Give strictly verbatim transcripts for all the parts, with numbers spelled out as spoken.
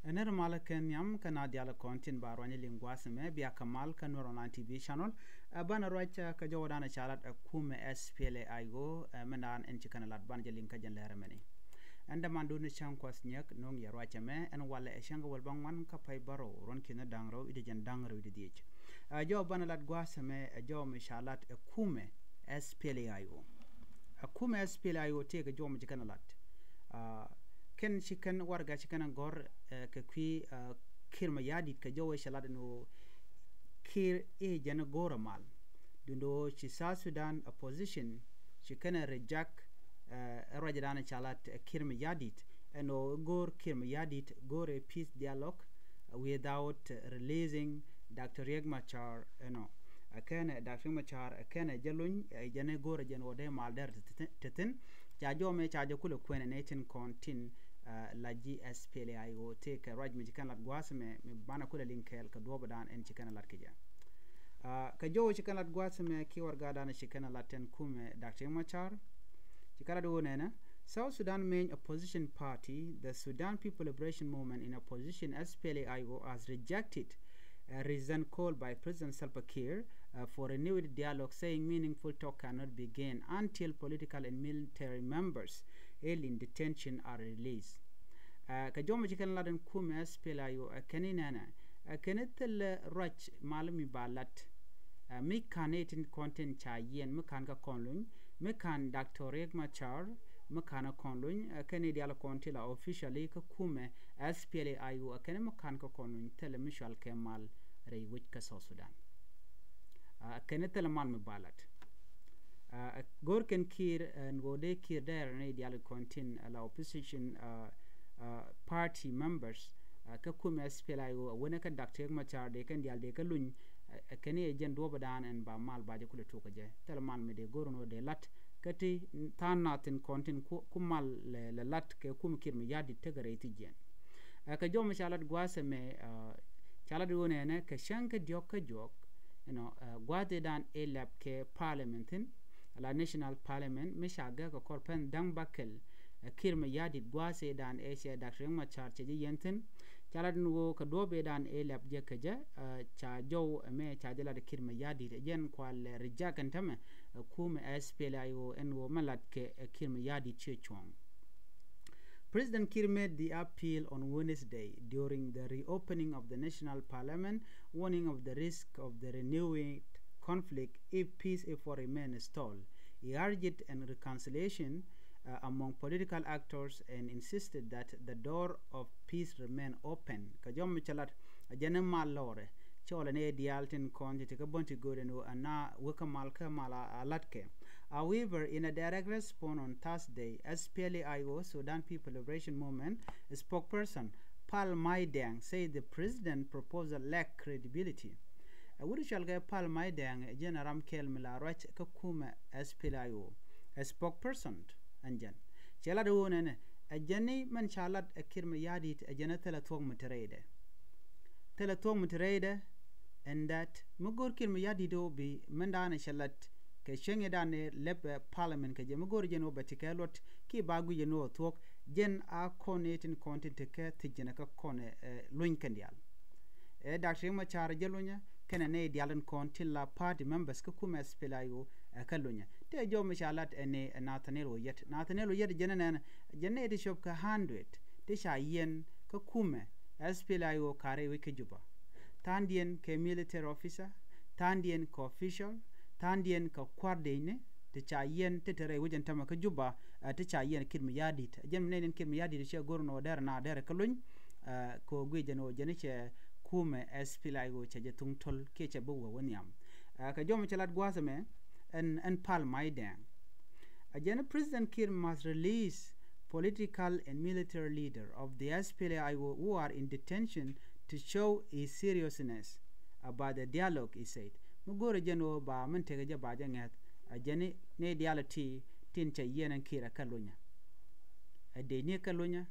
Ɛ nɛr malä kɛ nhiam kä na dial kɔn tin ba ruany liŋ gua̱a̱th ɛmɛ bia kä mal kä Nuer Online T V channel. Ɛ banɛ ruac kä jɔwdan ɛ ca lat ɛ kumɛ S P L A I O ɛ mɛndan ɛn ci kɛn ɛ lat banɛ jɛ liŋ kä jɛn lɛr ɛmɛni. Ɛn dämandun ni cäŋ kuɔth nyɛk no̱ŋ yɛ ruac ɛmɛ ɛn walɛ ɛ cäŋ kɛ wäl bäŋuan kä pay bärɔw ruɔ̱n ki̱n da̱ŋ rɛw i̱ di jɛn da̱ŋ rɛw i̱ di dhiec. Ɛ jɔw banɛ lat gua̱a̱th ɛmɛ ɛ jɔw mi ca lat ɛ kumɛ S P L A I O. Ɛ kumɛ S P L A I O tëëkɛ jɔw mi ci kɛn ɛ lat. Kɛn ci kɛn warɛga ci kɛn ɛ gɔ̱r kɛ kui̱ Kiir Mayardit kɛ jɔwɛ cɛ lat ɛn ɣöö Kiir i̱ jɛn ɛ go̱o̱rɛ mal. Duundɛ ɣöö ci South Sudan opposition ci kɛn ɛ reject ɛ ruacdan ca lat ɛ Kiir Mayardit ɛn ɣöö go̱o̱r Kiir Mayardit go̱o̱rɛ peace dialogue without releasing Doctor Riek Machar ɛnɔ. Ɛ kɛnɛ Doctor Riek Machar ɛ kɛnɛ jɛ luny ɛ jɛn ɛ go̱o̱rɛ jɛn ɣöö dee mal dɛr te thi̱n. Ca jɔmɛ ca jɛ kulɛ kuɛn ɛ nɛy tin kɔn tin la ji̱ S P L A I O tëëkɛ ruac mi ci kɛn lat gua̱a̱th ɛmɛ mi banɛ kulɛ liŋ kɛɛl kɛ duɔ̱ɔ̱pdan ɛn ci kɛn lat kɛ jɛ. Kɛ jɔw ci kɛn lat gua̱a̱th ɛmɛ kiɛ warɛgadan ci kɛn lat ɛn kumɛ Doctor Riek Machar. Ci kɛn lat ɣöö nɛnɛ South Sudan main opposition party, the Sudan People Liberation Movement in opposition, S P L A I O, has rejected a reason called by President Salva Kiir uh, for renewed dialogue, saying meaningful talk cannot begin until political and military members held in detention are released. Kɛ jɔmɛ ci kɛn lat ɛn kumɛ S P L A I O ɛ kɛn i̱ nɛnɛ ɛ kɛn i̱ thilɛ ruac mal mi ba lat. Mi ka̱n i̱ tin kɔn tin ca yiɛn mi ka̱n kä kɔn luny mi ka̱n Doctor Riek Machar mi ka̱n ɛ kɔn luny ɛ kɛn i̱ dial kɔn ti la officially kä kumɛ S P L A I O ɛ kɛn i̱ mi ka̱n kä kɔn luny thilɛ mi cual kɛ mal rɛy wec kä South Sudan. Ɛ kɛn i̱ thilɛ mal mi ba lat. Go̱r kɛn Kiir ɛn ɣöö dee Kiir dɛɛr ni dial kɔn tin la opposition party members kä kumɛ S P L A I O ɛ wänɛ kä Doctor Riek Machar dee kɛn dial dee kä luny. Ɛ kɛn i̱ ɛ jɛn duɔ̱ɔ̱pdan ɛn ba mal ba jɛ kulɛ tuɔk kɛ jɛ thilɛ mal mi dee go̱r ɛn ɣöö dee lat kä ti tha̱a̱ŋ nath tin kɔn tin ku mal lɛ lat kɛ kumɛ Kiir Mayardit tekɛ rɛy thi jiɛn. Ɛ kɛ jɔmɛ ca lat gua̱a̱th ɛmɛ ca lat ɣöö nɛnɛ kɛ cäŋ kä diɔ̱k kä juɔk. Ɛnɔ gua̱a̱th ëëdan ëë lɛp kɛ parliament thi̱n la national parliament mi ca gɛk kɛ kɔr pɛn da̱ŋ bäkɛl. Ɛ Kiir Mayardit gua̱a̱th ëëdan ëë cɛ Doctor Riek Machar cɛ ji̱ yɛn thi̱n. Ca lat ɛn ɣöö kɛ duɔ̱ɔ̱p ëëdan ëë lɛp jɛ kɛ jɛ ca jɔw ɛmɛ ca jɛ lat ɛ Kiir Mayardit ɛ jɛn kual reject ɛn tämɛ ɛ kumɛ S P L A I O ɛn ɣöö mɛ lat kɛ ɛ Kiir Mayardit ciɛ cuɔ̱ɔ̱ŋ. President Kiir made the appeal on Wednesday during the reopening of the National Parliament, warning of the risk of the renewed conflict if peace effort remain stalled. He urged an reconciliation uh, among political actors and insisted that the door of peace remain open. Kɛ jɔm mi cɛ lat a jɛn mal lɔrɛ cɔl ni dial tin kɔn ti kä bɔn ti goden wo ana wä kä mal kä mal a lat kɛ. However, in a direct response on Thursday, S P L A I O, Sudan People Liberation Movement spokesperson Pal Mai Deng said the president proposal lack credibility. A wut cɔl kɛ Pal Mai Deng ɛ jɛn a ram kɛl mi la ruac kä kumɛ S P L A I O. A spokesperson ɛn jɛn cɛ lat ɛ wun ɛnɛ ɛ jɛn ni mɛn ca lat ɛ Kiir Mayardit ɛ jɛn ɛ thilɛ thuɔ̱k mi te rɛydɛ. Thilɛ thuɔ̱k mi te rɛydɛ. And that mi go̱r Kiir Mayardit ɔ bi mɛn daanɛ cɛ lat kɛ cieŋ i̱ daanɛ lɛp ɛ parliament kɛ jɛ mi go̱r jɛn ɔ bɛ ti kɛ luɔt ki ba guic jɛn ɔ thuɔ̱k. Jɛn a kɔn i̱ tin kɔn tin te kɛ thi̱c jɛn ɛ kä kɔn ɛ luny kɛn diaal. Ɛ Doctor Riek Machar jɛ lunyä kɛnɛ nɛy diaal tin kɔn tin la party members kä kumɛ S P L A I O ɛ kä lunyä. Tëë jɔw mi ca lat ɛn ni Nathaniel Oyet. Nathaniel Oyet jɛn ɛnɛn jɛn nɛy ti cop kɛ hundred ti ca yiɛn kä kumɛ S P L A I O karɛ wec kä Juba. Tha̱a̱ŋdiɛn kɛ military officer, tha̱a̱ŋdiɛn kɛ official, tha̱a̱ŋdiɛn kɛ kua̱r dec ni ti ca yiɛn ti te rɛy wec ɛn tämɛ kä Juba. Ɛ ti ca yiɛn Kiir Mayardit ɛ jɛn mi nɛy niɛn Kiir Mayardit cɛ go̱r nɔ dɛr na dɛr kä luny. Ɛ kɛ ɣöö guic jɛn ɣöö jɛn cɛ kumɛ S P L A I O cɛ jɛ thuŋ to̱l kiɛ cɛ bi wä wä nhiam. Ɛ kɛ jɔm cɛ lat gua̱a̱th ɛmɛ ɛn ɛn Pal Mai Deng. Ɛ jɛn President Kiir must release political and military leader of the S P L A I O who are in detention to show his seriousness about the dialogue, he said. Mi go̱o̱rɛ jɛn ɣöö ba min tekɛ jɛ ba jɛ ŋɛ̈th a jɛn ni diality tin cɛ yiɛn ɛn Kiir ɛ kä lunyä. Ɛ dec ni kä lunyä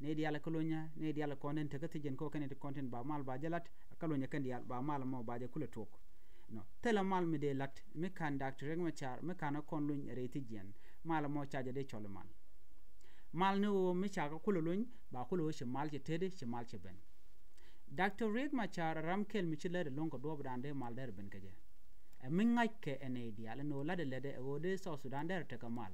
ni dial kä lunyä ni dial kɔn tin tekä thi̱c jɛn kɔ kɛn ti kɔn tin ba mal ba jɛ lat kä lunyä kɛn dial ba mal mɔ ba jɛ kulɛ tuɔk. Nɔ thilɛ mal mi dee lat mi ka̱n Doctor Riek Machar mi ka̱n ɛ kɔn luny rɛy thi̱c jɛn mal mɔ ca jɛ dee cɔl mal. Mal ni ɣöö mi ca kɛ kulɛ luny ba kulɛ ɣöö ci mal cɛ tetdi, ci mal cɛ ben. Doctor Riek Machar ɛ ram kɛl mi ci lät ɛlɔ̱ŋ kɛ duɔ̱ɔ̱pdan dee mal derɛ ben kɛ jɛ. Ɛ mi ŋa̱ckɛ ɛ nɛy diaal ɛn ɣöö latdɛ lätdɛ ɛ ɣöö dee South Sudan derɛ tekɛ mal.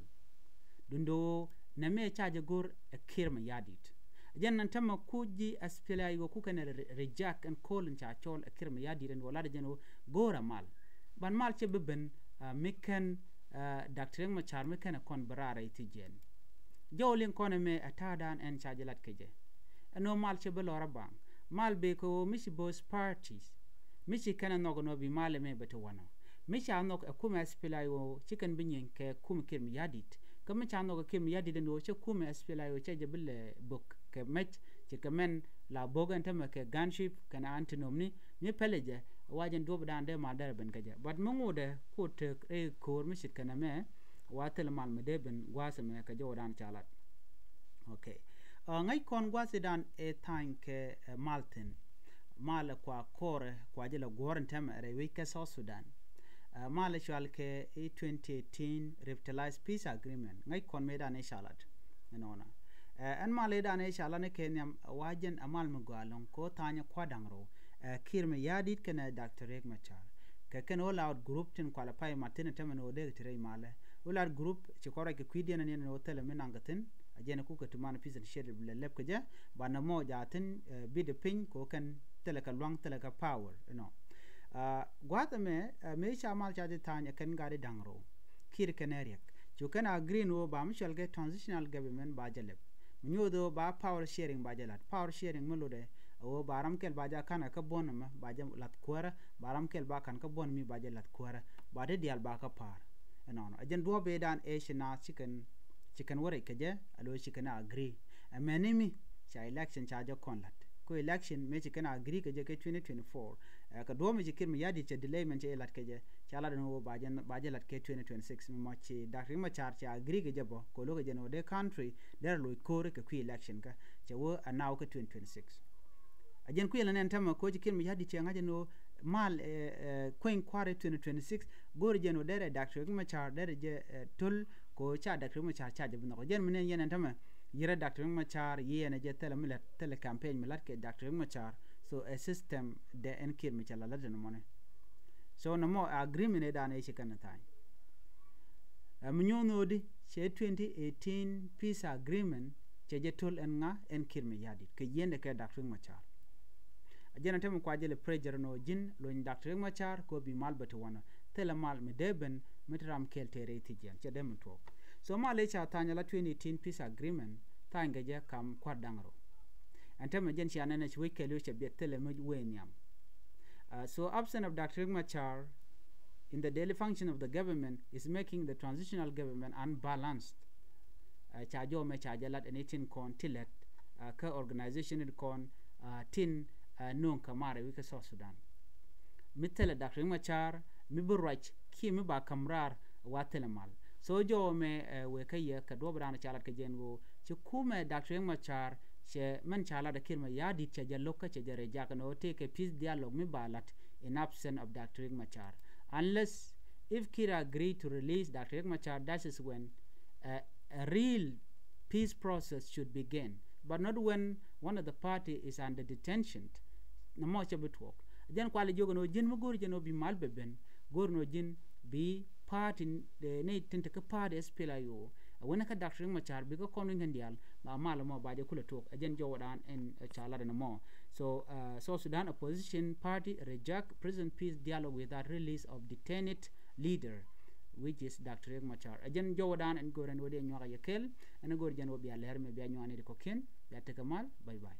Duundɛ ɣöö nɛmɛ ca jɛ go̱r ɛ Kiir Mayardit. Jɛn ɛn tämɛ ku ji̱ SPLA-IO ku kɛn ɛ re-, reject ɛn ko̱l in ca cɔl ɛ Kiir Mayardit ɛn ɣöö latdɛ jɛn ɣöö go̱o̱rɛ mal. Ban mal cɛ bi ben, ah, mi kɛn, ah, Doctor Riek Machar mi kɛn ɛ kɔn bi raar rɛy thi̱c jɛn. Jɔw liŋ kɔn ɛmɛ ɛ ta̱a̱dan ɛn ca jɛ lat kɛ jɛ. Ɛn ɣöö mal cɛ bi lɔr a baŋ. Mal bee kɛ ɣöö mi ci both parties. Mi ci kɛn ɛ nhɔk ɛn ɣöö bi mal ɛmɛ bɛ ti wanɔ. Mi ca nhɔk ɛ kumɛ SPLA-IO ci kɛn bi nyieny kɛ kumɛ Kiir Mayardit. Kä mi ca nhɔk ɛ Kiir Mayardit ɛn ɣöö cɛ kumɛ SPLA-IO cɛ jɛ bi lɛ bök kɛ mec, ce̱tkɛ mɛn la bök ɛn tämɛ kɛ gunship kɛnɛ antinomni, mi pɛlɛ jɛ, wa jɛn duɔ̱pdan dee mal derɛ ben kɛ jɛ. But mi ŋotdɛ ku tëk rɛy ko̱o̱r mi ce̱tkɛ nɛmɛ, wa thil mal mi dee ben gua̱a̱th ɛmɛ kɛ jɔwdan ca lat. Okay. Ah, ŋäc kɔn gua̱thidan ɛ tha̱a̱ny kɛ, eh, mal thi̱n. Mal ɛ kua kɔrɛ kua jɛ lɛ guɔ̱ɔ̱r ɛn tämɛ rɛy wec kɛ South Sudan. Ah, mal ɛ cual kɛ i̱ twenty eighteen Revitalized Peace Agreement. Ŋäc kɔn mëëdan i̱ ca lat. Ɛnɔnɔ. Eh, ɛn mal i̱dan i̱ ca lat ni kɛ nhiam wa jɛn ɛ mal mi gɔaa ɛlɔ̱ŋ kɛ ɣöö tha̱a̱ny ɛ kua̱r da̱ŋ rɛw. Eh, Kiir Mayardit kɛnɛ Doctor Riek Machar. Kɛ kɛn all out group tin kualɛ pay mat thi̱n ɛ tämɛ ni ɣöö dee kɛ ti rɛy malɛ. All out group ci kɔn ruac kɛ kui̱diɛn ɛn yɛn ni ɣöö thilɛ mi naŋ kɛ thi̱n. A jɛn ku kɛ ti man peace initiative lɛ lɛp kɛ jɛ, ba nɛ mɔ ja thi̱n, eh, bit piny kɛ kɛn thilɛ kɛ luaŋ thilɛ kɛ power, you know. Ah, gua̱th ɛmɛ, eh, mëë ca mal ca ti tha̱a̱ny ɛ kɛn gat i̱ da̱ŋ rɛw. Kiir kɛn ɛ Riek. Cu kɛn agree ni ɣöö ba mi cɔal kɛ transitional government ba jɛ lɛp. Mi nyoth ɣöö ba power sharing ba jɛ la̱t. Power sharing mi lotdɛ, ɣöö ba ram kɛl ba jɛ ka̱n ɛ kä buɔ̱n ɛmɛ, ba jɛ la̱th kuäärä, ba ram kɛl ba ka̱n kä buɔ̱n mi ba jɛ la̱th kuäärä. Ba ti diaal ba kä pa̱a̱r. Ɛnɔnɔ. Ɛ jɛn duɔ̱ɔ̱p ëëdan ëë ci naath ci kɛn ci kɛn wä rɛc kɛ jɛ, a lo̱c ci kɛn a agree. Ɛ mɛni mi ca election ca jɛ kɔn la̱t. Ku election mëë ci kɛn a agree kɛ jɛ kɛ twenty twenty-four. Ɛ kɛ duɔ̱ɔ̱p mi ci Kiir Mayardit cɛ delay mɛn cɛ jɛ la̱t kɛ jɛ, ca la̱t ɛn ɣöö ba jɛ, ba jɛ la̱t kɛ twenty twenty-six. Mi mɔ ci Doctor Riek Machar ca agree kɛ jɛ bä, kɛ lo̱k kɛ jɛ ni wä dee country derɛ loc ko̱o̱ri kɛ kui̱ election kä, cɛ wä a now kɛ twenty twenty-six. A jɛn kui̱ ɛlɛ nɛn tämɛ koci Kiir Mayardit cɛ ŋa̱c ɛn ɣöö mal, eh, eh, kueny kua̱r i̱ twenty twenty-six, go̱o̱ri jɛn ɣöö derɛ Doctor Riek Machar derɛ jɛ, eh, töl kɛ ɣöö ca Doctor Riek Machar ca jɛ bi nhɔk. Jɛn mi nɛn yɛn ɛn tämɛ, yirɛ Doctor Riek Machar, yiɛn ɛ jɛ thilɛ mi lät, thilɛ campaign mi la̱t kɛ Doctor Riek Machar. So, ɛ system dɛ ɛn Kiir mi cɛ la lät ɛn mɔni. So, nɔmɔ agreement ëëdan ëë ci kɛn ɛ tha̱a̱ny. Ɛ mi nyuɔ̱n ɣöödi cɛ twenty eighteen peace agreement cɛ jɛ töl ɛn ŋa, ɛn Kiir Mayardit kɛ yiendɛ kɛ Doctor Riek Machar. A jɛn a te mi kua jɛ lɛ pressure nɔ ji̱n lony Doctor Riek Machar kɛ ɣöö bi mal bɛ ti wanɔ. Thilɛ mal mi dee ben mi ti ram kɛl tëë rɛy thi̱c yɛn cɛ dee mi tuɔɔk. So mal i̱ ca tha̱a̱ny ala twenty eighteen peace agreement tha̱a̱ny kɛ jɛ kam kua̱r da̱ŋ rɛw. Ɛn te mi jɛn cia nɛn ɛ ci wec kɛl yu cɛ biɛt thilɛ mi wee nhiam. Uh, so absence of Doctor Riek Machar in the daily function of the government is making the transitional government unbalanced. Uh, ca jɔmɛ ca jɛ lat ɛn itin kɔn ti lɛt, uh, kä organization in kɔn, uh, tin, uh, nuŋ kä marɛ wi̱i̱ kä South Sudan. Mi thilɛ Doctor Riek Machar mi bi ruac kiɛ mi ba ka̱m raar wa thilɛ mal. So jɔmɛ, uh, wee kä yɛ kɛ duɔ̱p raan ca lat kɛ jɛn ɣöö ci kumɛ Doctor Riek Machar cɛ mɛn ca lat ɛ Kiir Mayardit cɛ jɛ lo̱k kä cɛ jɛ reject nɔ tëë kɛ peace dialogue mi ba lat in absence of Doctor Riek Machar. Unless if Kiir agree to release Doctor Riek Machar, that is when a, a real peace process should begin, but not when one of the party is under detention. Nɔmɔ cɛ bi tuɔɔk. Jɛn kualɛ jiök ɛn ɣöö ji̱n mi go̱o̱ri jɛn ɣöö bi mal bɛ ben, go̱o̱ri ɛn ɣöö ji̱n bi party, eh, ni tin te kä party SPLA-IO. A wen kä Doctor Riek Machar bikɛ kɔn wi̱ny kɛn diaal, ba mal mɔ ba jɛ kulɛ tuɔɔk. A jɛn jɔwdan ɛn, eh, ca lat ɛn mɔ. So, uh, South Sudan opposition party reject present peace dialogue without release of detained leader, which is Doctor Riek Machar. A jɛn jɔwdan ɛn go̱o̱r ɛn wä di nyuak a yɛ kel, ɛn go̱o̱r jɛn wä bia lɛr mɛ bia nyuak ni di kɔkiɛn, bia tekɛ mal, bye bye.